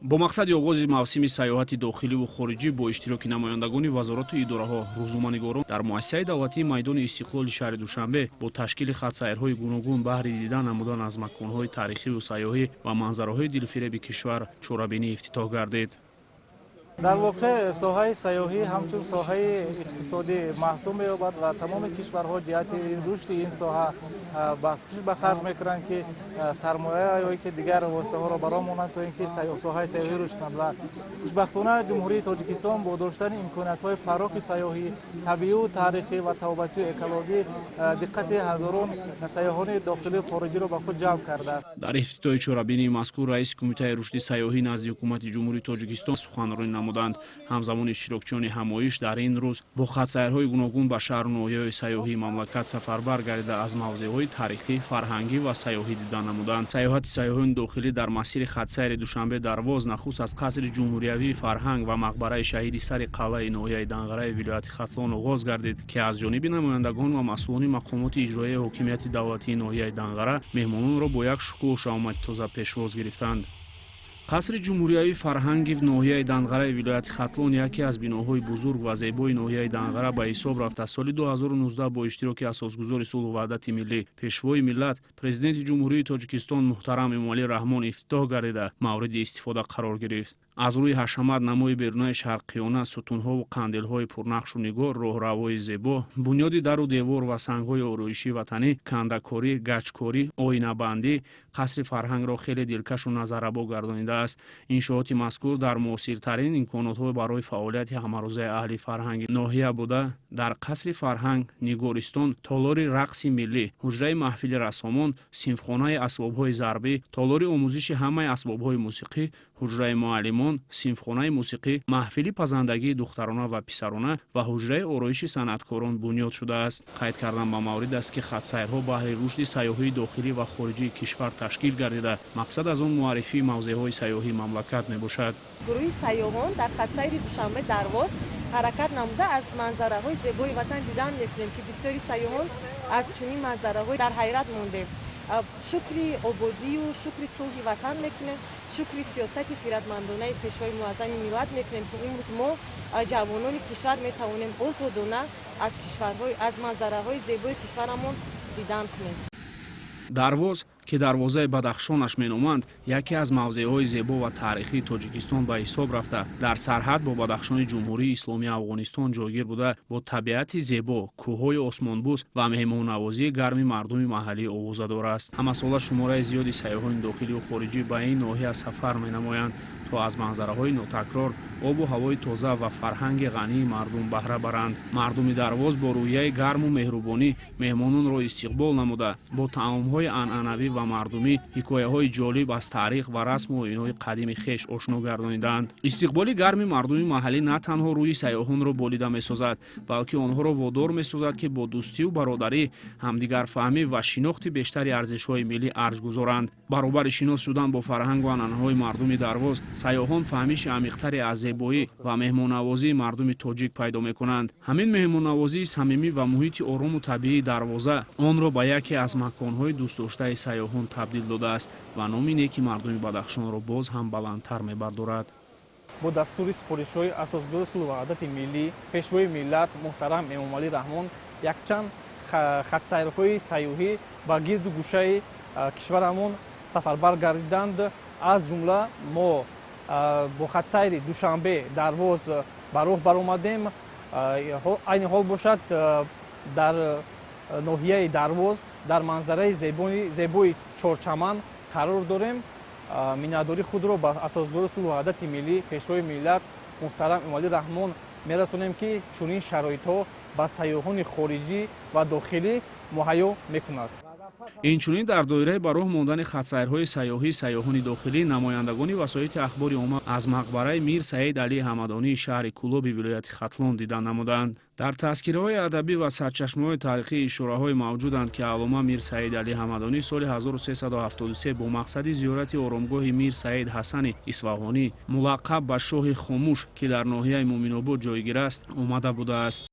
Бо мақсади оғози мавсими сайёҳати дохиливу хориҷӣ бо иштироки намояндагони вазорату идораҳо, рӯзноманигорон дар муассисаи давлатии майдони Истиқлоли шаҳри Душанбе бо ташкили хатсайрҳои гуногун баҳри дидан намудан аз маконҳои таърихиву сайёҳӣ ва манзараҳои дилфиреби кишвар чорабинӣ ифтитоҳ гардид. Дар воқеъ, соҳаи сайёҳӣ ҳамчун соҳаи иқтисодӣ маҳсуб меёбад ва тамоми кишварҳо ҷиҳати рушди ин соҳа ба кӯшиш ба харҷ мекунанд, ки сармоя ё ки дигар воситаҳоро ба роҳ монанд, то ин ки соҳаи сайёҳӣ рушд кунад. Ва хушбахтона, Ҷумҳурии Тоҷикистон бо доштани имкониятҳои фарохи сайёҳӣ, табиию таърихӣ ва табобатию экологӣ диққати ҳазорон сайёҳони дохилию хориҷиро ба худ ҷалб кардааст. Дар ифтитоҳи чорабинии мазкур раиси Кумитаи рушди сайёҳӣ назди Ҳукумати Ҷумҳурии Тоҷикистон суханронӣ намуданд. Ҳамзамон иштирокчиёни ҳамоиш дар ин рӯз бо хатсайрҳои гуногун ба шаҳру ноҳияҳои сайёҳии мамлакат сафарбар гардида, аз мавзеъҳои таърихӣ, фарҳангӣ ва сайёҳӣ дида намуданд. Сайёҳати сайёҳони дохилӣ дар масири хатсайри Душанбе Дарвоз нахуст аз қасри ҷумҳуриявии фарҳанг ва мақбараи шаҳиди сари қалъаи ноҳияи Данғараи вилояти Хатлон оғоз гардид, ки аз ҷониби намояндагон ва масъулони мақомоти иҷроияи ҳокимияти давлатии ноҳияи Данғара меҳмононро бо як шукӯҳу шаҳомати тоза пешвоз гирифтанд. Қасри ҷумҳуриявии фарҳанги ноҳияи Данғараи вилояти Хатлон яке аз биноҳои бузург ва зебои ноҳияи Данғара ба ҳисоб рафта, соли 2019 бо иштироки асосгузори сулҳу ваҳдати миллӣ, Пешвои миллат, Президенти Ҷумҳурии Тоҷикистон муҳтарам Эмомалӣ Раҳмон ифтитоҳ гардида, мавриди истифода қарор гирифт. Аз рӯи ҳашамат намои берунаи шарқиёна, сутунҳову қандилҳои пурнақшу нигор, роҳравҳои зебо, бунёди дару девор ва сангҳои ороишии ватанӣ, кандакорӣ, гачкорӣ, оинабандӣ қасри фарҳангро хеле дилкашу назаррабо гардонидааст. Иншооти мазкур дар муосиртарин имконотҳо барои фаъолияти ҳамарӯзаи аҳли фарҳанги ноҳия буда, дар қасри фарҳанг нигористон, толори рақси миллӣ, ҳуҷраи маҳфили рассомон, синфхонаи асбобҳои зарбӣ, толори омӯзиши ҳамаи асбобҳои мусиқӣ, ҳуҷраи муаллимон, синфхонаи мусиқӣ, маҳфили пазандагии духтарона ва писарона ва ҳуҷраи ороиши санъаткорон бунёд шудааст. Қайд кардан ба маврид аст, ки хатсайрҳо баҳри рушди сайёҳии дохилӣ ва хориҷии кишвар ташкил гардида, мақсад аз он муаррифии мавзеъҳои сайёҳии мамлакат мебошад. Гурӯҳи сайёҳон дар хатсайри Душанбе Дарвоз ҳаракат намуда, аз манзараҳои зебои ватан дидан мекунем, ки бисёри сайёҳон аз чунин манзараҳо дар ҳайрат мондем. Шукри ободию шукри сулҳи ватан мекунем, шукри сиёсати хиратмандонаи Пешвои муаззами миллат мекунем, ки имрӯз мо, ҷавонони кишвар, метавонем озодона аз кишварҳои, аз манзараҳои зебои кишварамон дидан кунем. Дарвоз, ки дарвозаи Бадахшонаш меноманд, яке аз мавзеъҳои зебо ва таърихии Тоҷикистон ба ҳисоб рафта, дар сарҳад бо Бадахшони Ҷумҳурии Исломии Афғонистон ҷойгир буда, бо табиати зебо, кӯҳҳои осмонбӯс ва меҳмоннавозии гарми мардуми маҳаллӣ овозадор аст. Ҳамасола шумораи зиёди сайёҳони дохилию хориҷӣ ба ин ноҳия сафар менамоянд, то аз манзараҳои нотакрор, обу ҳавои тоза ва фарҳанги ғании мардум баҳра баранд. Мардуми Дарвоз бо рӯҳияи гарму меҳрубонӣ меҳмононро истиқбол намуда, бо таомҳои анъанавӣ ва мардумӣ, ҳикояҳои ҷолиб аз таърих ва расму оинҳои қадими хеш ошно гардонидаанд. Истиқболи гарми мардуми маҳаллӣ на танҳо рӯҳи сайёҳонро болида месозад, балки онҳоро водор месозад, ки бо дӯстию бародарӣ, ҳамдигарфаҳмӣ ва шинохти бештари арзишҳои миллӣ арҷ гузоранд. Баробари шинос шудан бо фарҳангу анъанаҳои мардуми Дарвоз, сайёҳон фаҳмиши амиқтаре аз зебоӣ ва меҳмоннавозии мардуми тоҷик пайдо мекунанд. Ҳамин меҳмоннавозии самимӣ ва муҳити орому табиии Дарвоза онро ба яке аз маконҳои дӯстдоштаи сайёҳон табдил додааст ва номи неки мардуми Бадахшонро боз ҳам баландтар мебардорад. Бо дастури супоришҳои асосгузори сулҳу ваҳдати миллӣ, Пешвои миллат муҳтарам Эмомалӣ Раҳмон якчанд хатсайрҳои сайёҳӣ ба гирду гӯшаи кишварамон сафарбар гардиданд. Аз ҷумла мо бо хатсайри Душанбе Дарвоз ба роҳ баромадем. Айни ҳол бошад, дар ноҳияи Дарвоз, дар манзараи зебои Чорчаман қарор дорем. Миннатдории худро ба асосгузори сулҳу ваҳдати миллӣ, Пешвои миллат муҳтарам Эмомалӣ Раҳмон мерасонем, ки чунин шароитҳо ба сайёҳони хориҷӣ ва дохилӣ муҳайё мекунад. Инчунин, дар доираи ба роҳ мондани хатсайрҳои сайёҳии сайёҳони дохилӣ, намояндагони васоити ахбори омма аз мақбараи Мир Саид Алии Ҳамадонии шаҳри Кӯлоби вилояти Хатлон дида намуданд. Дар тазкираҳои адабӣ ва сарчашмаҳои таърихӣ ишораҳое мавҷуданд, ки аллома Мир Саид Али Ҳамадонӣ соли 1373 бо мақсади зиёрати оромгоҳи Мир Саид Ҳасани Исфаҳонӣ, мулаққаб ба Шоҳи Хомӯш, ки дар ноҳияи Муъминобод ҷойгир аст, омада будааст.